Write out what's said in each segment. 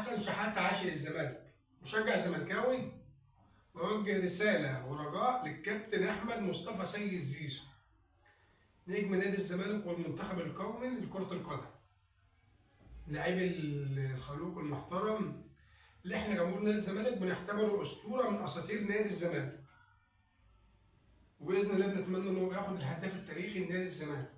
حسن شحاتة عاشق الزمالك، مشجع زملكاوي، بوجه رسالة ورجاء للكابتن أحمد مصطفى سيد زيزو، نجم نادي الزمالك والمنتخب القومي لكرة القدم، لعيب الخلوق المحترم اللي احنا جمهور نادي الزمالك بنعتبره أسطورة من أساطير نادي الزمالك، وبإذن الله بنتمنى إنه ياخد الهداف التاريخي لنادي الزمالك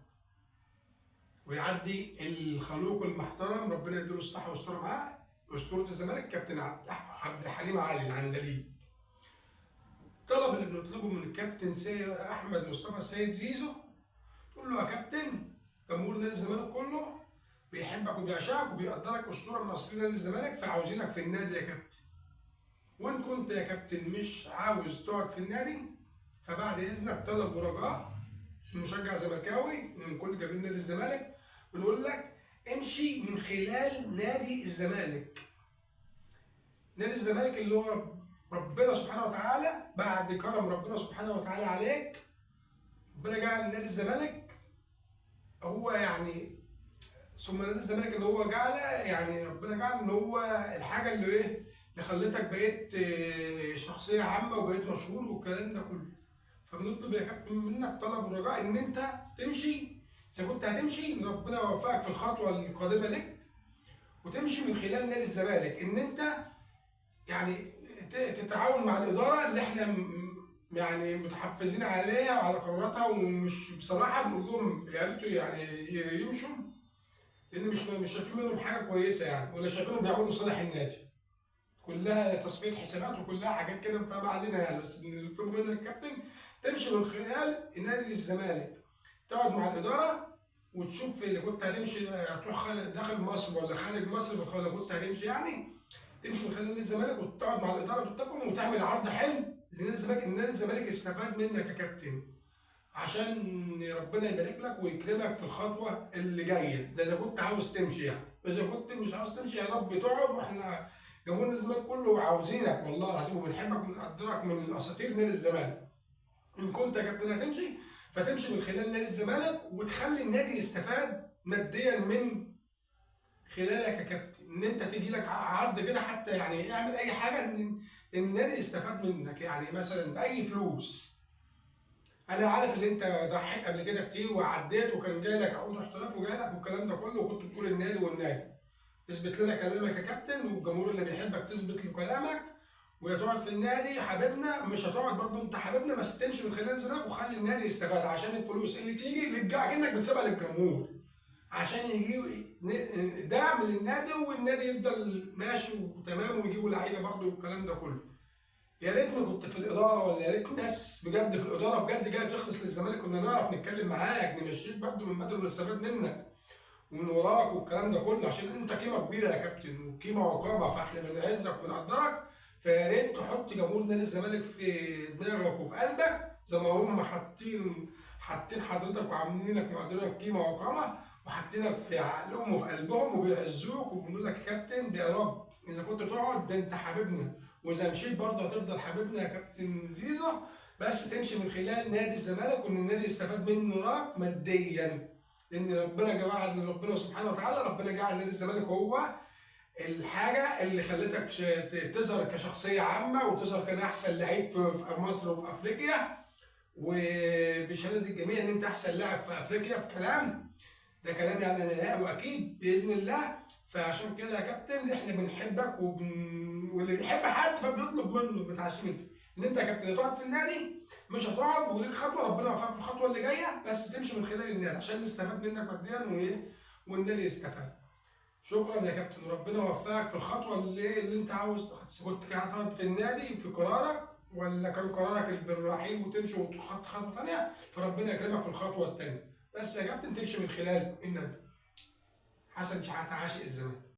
ويعدي الخلوق المحترم، ربنا يديله الصحة والسرعة معاه، أسطورة الزمالك كابتن عبد الحليم علي العندليب. الطلب اللي بنطلبه من الكابتن أحمد مصطفى السيد زيزو، تقول له يا كابتن جمهور نادي الزمالك كله بيحبك وبيعشقك وبيقدرك، أسطورة من أساطير نادي الزمالك، فعاوزينك في النادي يا كابتن. وإن كنت يا كابتن مش عاوز تقعد في النادي، فبعد إذنك طلب ورجاء من مشجع زملكاوي من كل جماهير نادي الزمالك، بنقول لك امشي من خلال نادي الزمالك. نادي الزمالك اللي هو ربنا سبحانه وتعالى بعد كرم ربنا سبحانه وتعالى عليك، ربنا جعل نادي الزمالك هو يعني، ثم نادي الزمالك اللي هو جعله يعني ربنا جعل ان هو الحاجة اللي ايه اللي خلتك بقيت شخصية عامة وبقيت مشهور والكلام ده كله. فبنطلب يا كابتن منك طلب ورجاء ان انت تمشي، اذا كنت هتمشي ان ربنا يوفقك في الخطوة القادمة لك، وتمشي من خلال نادي الزمالك، ان انت يعني تتعاون مع الادارة اللي احنا يعني متحفزين عليها وعلى قراراتها، ومش بصراحة بنقول لهم يا ريت يعني يمشوا، لان مش شايفين منهم حاجة كويسة يعني، ولا شايفينهم بيعملوا صالح النادي، كلها تصفية حسابات وكلها حاجات كده فما علينا يعني. بس بنطلب من الكابتن تمشي من خلال نادي الزمالك، تقعد مع الادارة وتشوف اللي كنت هتمشي هتروح داخل مصر ولا خارج مصر، ولا كنت هتمشي يعني تمشي من خلال نادي الزمالك وتقعد مع الادارة وتتفقوا وتعمل عرض حلو لنادي الزمالك، ان نادي الزمالك يستفاد منك يا كابتن، عشان ربنا يبارك لك ويكرمك في الخطوة اللي جاية ده، اذا كنت عاوز تمشي يعني. واذا كنت مش عاوز تمشي يا رب تقعد، واحنا جمهور نادي الزمالك كله عاوزينك والله العظيم، وبنحبك وبنقدرك من اساطير نادي الزمالك. ان كنت يا كابتن هتمشي فتمشي من خلال نادي الزمالك، وتخلي النادي يستفاد ماديا من خلالك يا كابتن، ان انت تيجي لك عرض كده حتى يعني اعمل اي حاجة ان النادي يستفاد منك، يعني مثلا باي فلوس. انا عارف ان انت ضحيت قبل كده كتير وعديت وكان جاي لك عقود احتراف وجاي لك والكلام ده كله، وكنت بتقول النادي والنادي. اثبت لنا كلامك يا كابتن، والجمهور اللي بيحبك تثبت له كلامك، ويا تقعد في النادي حبيبنا، مش هتقعد برضه انت حبيبنا، بس تمشي من خلال الزمالك وخلي النادي يستفاد، عشان الفلوس اللي تيجي كأنك بتسيبها للجمهور، عشان يجي دعم للنادي والنادي يفضل ماشي وتمام ويجيبوا لعيبة برضه والكلام ده كله. يا ريتني كنت في الادارة، ولا يا ريت ناس بجد في الادارة بجد جاية تخلص للزمالك، كنا نعرف نتكلم معاك نمشيك برضه من بدري ونستفاد منك ومن وراك والكلام ده كله، عشان انت قيمة كبيرة يا كابتن وقيمه وقامه، فاحنا بنعزك ونقدرك. فيا ريت تحط جمهور نادي الزمالك في دماغك وفي قلبك زي ما هم حاطين حضرتك وعاملينك مقدرينك قيمة وقامه، وحاطينك في عقلهم وفي قلبهم وبيعزوك، وبنقول لك يا كابتن ده يا رب اذا كنت تقعد ده انت حبيبنا، واذا مشيت برضه هتفضل حبيبنا يا كابتن زيزو، بس تمشي من خلال نادي الزمالك، وان النادي يستفاد من وراك ماديا، لان ربنا جعل ربنا سبحانه وتعالى ربنا جعل نادي الزمالك هو الحاجة اللي خلتك تظهر كشخصية عامة وتظهر كان احسن لعيب في مصر وفي افريقيا، وبشهاده الجميع ان انت احسن لاعب في افريقيا بكلام ده كلام يعني انا واكيد باذن الله. فعشان كده يا كابتن احنا بنحبك واللي بيحب حد فبيطلب منه بتعشمين ان انت يا كابتن هتقعد في النادي، مش هتقعد وليك خطوة ربنا يوفقك في الخطوة اللي جاية، بس تمشي من خلال النادي عشان نستفاد منك ماديا والنادي يستفاد. شكرا يا كابتن، وربنا يوفقك في الخطوة اللي انت عاوز. كنت هتقعد في النادي في قرارك، ولا كان قرارك بالرحيل وتمشي وتخط خطوة ثانية، فربنا يكرمك في الخطوة الثانية، بس يا كابتن تمشي من خلال النادي. حسن شحاتة عاشق الزمالك.